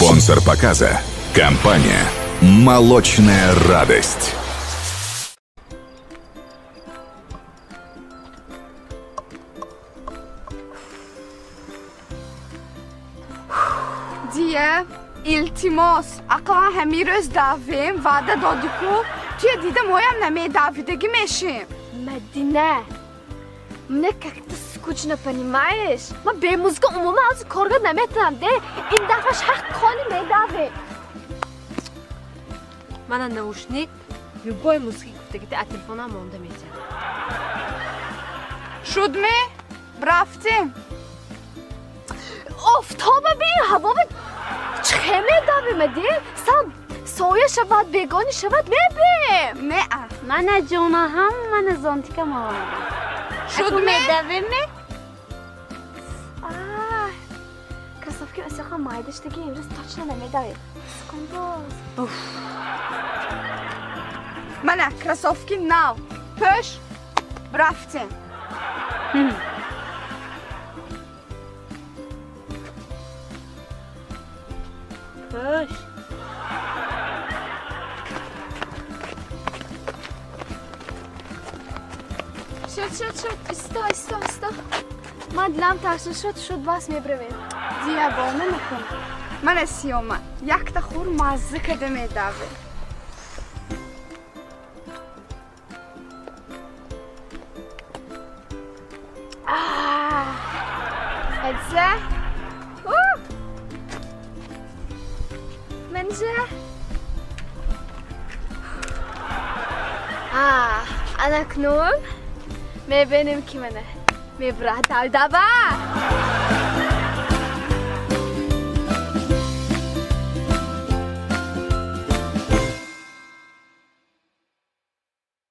Спонсор показа – компания «Молочная радость». Дия, илтимос, ақаллан ҳамин рӯз давем, ваъда додӣ ку, туя дида моям намедавидагӣ мешем. Мадина, мне как-то скучно, понимаешь? Ма бе музыка умуман ҳозир корга наметавонам, де. Ин дафъаш ҳақ кони медавем. Мана наушник, любой музыки гуфтагита а телефонам монда метиҳад. Шудме? Рафтем. Офтоба би, ҳавоба чӣ медавем, Мадин? Сал соя шавад, бегони шавад, мебем. Не-а. Мана ҷона ҳам, мана зонтикам овардам. Шудме? Медавеме? Кроссовки асоха майдаштаги имрӯз точно намедавем. Секундоз. Мана кроссовки нав. Пӯш, рафтем. Пӯш. Шуд, шуд, шуд. Исто, исто, исто. Ман дилам тарсу шуд, шуд, бас мебравем. Дия, бона накун. Мана Сиёма, якта хур мазза када медаве. Эдзе. Менже. Анакнун мебинем ки мана мебурад далдаба.